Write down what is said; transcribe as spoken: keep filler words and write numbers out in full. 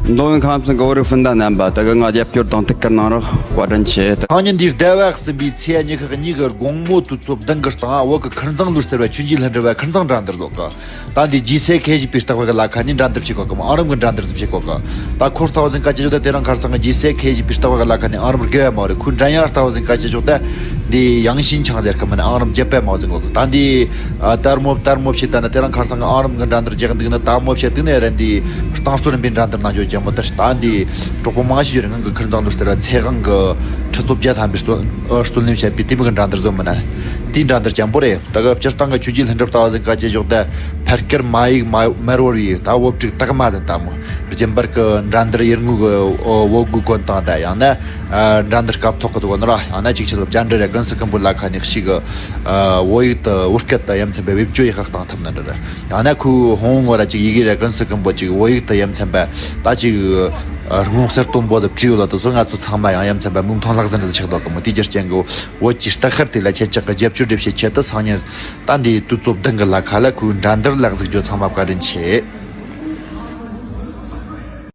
མདོ་དབུས་ཁམས་གསུམ་གྱི་བོད་རིགས་སྤུན་ཟླ་རྣམ་པ། ད་གི་ང་རྒྱབ་སྐྱོར་དང་ཐུགས་ཁུར་གནང་རོགས། བཀའ་དྲིན་ཆེ། སང་ཉིན་འདིའི་ཟླ་བ་གསུམ་པའི་ཚེས་ཉི་ཤུ་གཉིས་ཀྱི་དགོང་མོ་དུས་ཚོད་བདུན་གྱི་སྟེང་བོད་ཀྱི་ཁུར་འཛིང་ལུས་ཟེར་བའི་ཆོས་བརྒྱུད་ལྷུན་གྲུབ་བའི་ཁུར་འཛིང་འགྲན་བསྡུར་བཟོ་གི། ད་འདི་རྗེས་སུ་ཁ་ཡེ་ཞིག་པའི་རྟགས་བ་གི་ལ་ཁ་ནས་འགྲན་བསྡུར་བྱེད་གོ་གི་མོ། ཨང་རིམ་གྱི་འགྲན་བསྡུར་དུ་བྱེད་གོ་གི། ད་ཁོ་རྟགས་བ་ཟིན་ཀ་ཅེ་ཅོག་ད་དེ་རིང་ཁར་སང་གི་རྗེས་སུ་ཁ་ཡེ་ཞིག་པའི་རྟགས་བ་གི་ལ་ཁ་ནས་ཨང་རིམ་དགེ་བ་མོ་རེད། ཁོའི་འགྲན་ཡ་རྟགས་བ་ཟིན་ཀ་ཅེ་ཅོག་ད་འདི་ཡང་ཞིན་ཆང་ཟེར་གི་མོ་ནས་ཨང་རིམ་བརྒྱད་པ་མོ་ཟིན་གོ་གི། ད་འདི་ཨ་དར་མོ་དར་མོ་བྱེད་ད་ནི་དེ་རིང་ཁར་སང་གི་ཨང་རིམ་གྱི་འགྲན་བསྡུར་རྒྱག་འདུག་ན། དར་མོ་བྱེད་དུས་ནས་ར་འདི་གཏོང་སྲོལ་རིམ་པའི་འགྲན་བསྡུར་ནང་འཇོག་རྒྱུ་མོ། ད་ད་འདི་གྲོགས་པོ་མང་ཞིག་ཡོད་རེད། ང་གི་ཁུར་འཛིང་ལུས་ཟེར་བ་ཚེ་དབང་གི་ཁྲི་ཚོ་བརྒྱ་ཐམ་པའི་རྩོད་རྩོད་ལེན་བྱས་པའི་དེ་མོ་གི་འགྲན་བསྡུར་བཟོ་མོ་ན། དེའི་འགྲན་བསྡུར་ཅན་པོ་རེད། ད་གི་སྤྱིར་བཏང་གི་ཆོས་བརྒྱུད་ལྷུན་གྲུབ་ལྟ་བུ་ཟིན་ཀ་ཅེ་ཅོག་ད་ཕར་སྐར་མ་ཡིག་མ་མར་བོར་བའི་ད་བོད་ཕྲུག་དག་མ་ཟིན་ད་མོ། རྒྱུན་པར་གི་འགྲན་བསྡུར་ཡུལ་དངོས་གི་བོད་གོས་གོན་སྟངས་ད་ཡང་ན་འགྲན་བསྡུར་སྐབས་ཐོག་གི་གོ་ནོ་ར། ཡང་ན་ཅིག་ཆེད་དུ་བཅར་འདྲི་ར་ཀུན་སི་ཀུན་པོ་ལ་ཁ་ནས་ཤིག་གི་བོད་ཡིག་ཏུ་བོད་སྐད་དུ་ཡ་མཚན་པའི་བེད་སྤྱོད་ཡག་ག་བཏང་ཐུབ་ན་འདྲ་ར། ཡང་ན་ཁོའི་ཧོང་ངོ་ར་ཅིག་ཡི་གེ་ར་ཀུན་སི་ཀུན་པོ་ཅིག་བོད་ཡིག་ཏུ་ཡ་མཚན་པ་ད་ཅིག་སྔོག་གསར་གཏོང་པོ་དུ་བྲིས་ཡོད་ལ། དུ་སོ་ང་ཚོ་ཚང་མ་ཡང་ཡ་མཚན་པ་མིག་མཐོང་ལག་ཟིན་འདྲ་ཆགས་འདུག་གི་མོ། དེའི་རྒྱུ་རྐྱེན་གི་བོད་ཀྱི་རྟགས་ཤར་དེ་ལ་ཁྱེད་ཅག་གི་རྒྱབ་སྐྱོར་འདྲ་བྱེད་ཆེད་དུ་སང་ཉིན་ད་འདི་དུས་ཚོད་བདུན་གི་ལ་ཁ་ལ་ཁོའི་འགྲན་བསྡུར་ལ་གཟིགས་རྒྱུ། ཚང་མ་བཀའ་དྲིན་ཆེ།